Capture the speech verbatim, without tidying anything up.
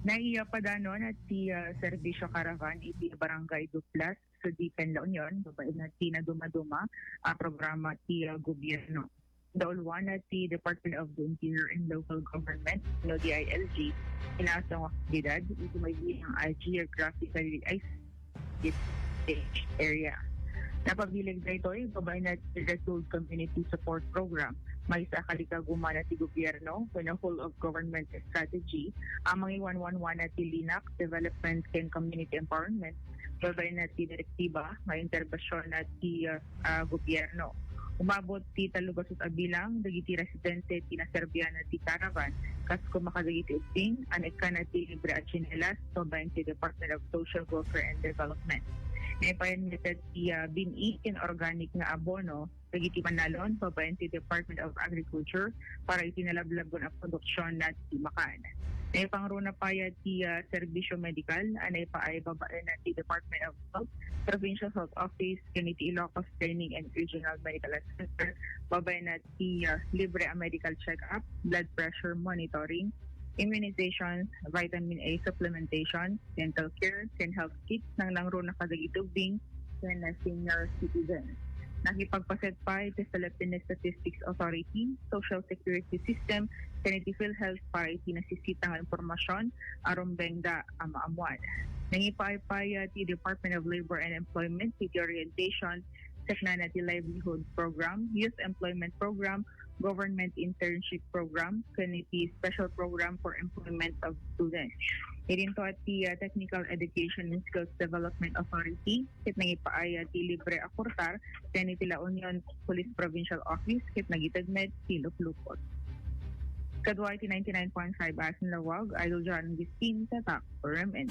Naiya padanon ti ah, serbisyo caravan iti Barangay Duplas, Sudipan, La Union, babaen ti nadumaduma a programa ti ah, gobyerno. Dauluan ti Department of the Interior and Local Government, no D I L G, inasong aktibidad iti maybilang a geographically isolated area. Napabileg daytoy babaen ti Resolve Community Support Program, maysa a kalikagumana ti gobyerno ken a whole of government strategy a mangiwanwanwana ti linak, development ken community empowerment babaen ti direktiba nga interbension ti ah, gobyerno. Umabot ti tallo gasut a bilang dagiti residente ti naserbian ti caravan, kas koma kadagiti ubbing a naikkan ti libre a tsinelas babaen ti Department of Social Welfare and Development. Naipayan met ti ah, bin-i ken organic nga abono dagiti manalon babaen ti Department of Agriculture para iti nalablabon a produksion na ti makan. Naipangruna pay ti ah, serbisyo medikal a naipaay babaen ti Department of Health, Provincial Health Office, ken iti Ilocos Training and Regional Medical Center, babaen ti ah, libre a medical check-up, blood pressure monitoring, immunizations, vitamin A supplementation, dental care, ken health kits nanglangruna kadagiti ubbing ken senior citizens. Nakipagpaset pay ti Philippine Statistics Authority, Social Security System, ken iti PhilHealth para iti nasisita nga impormasion a rumbengda a maammuan. Nangipaay pay ti Department of Labor and Employment iti orientation, saknana ti Livelihood Program, Youth Employment Program, Government Internship Program, ken iti Special Program for Employment of Students. Idinto ti ah, Technical Education and Skills Development Authority, ket nangipaay ti libre a kurtar ken iti La Union Police Provincial Office, ket nagited met ti luklukot. Kadua iti ninety-nine point five Asin Lawag, Idol John Gistin, Tatak, R M N.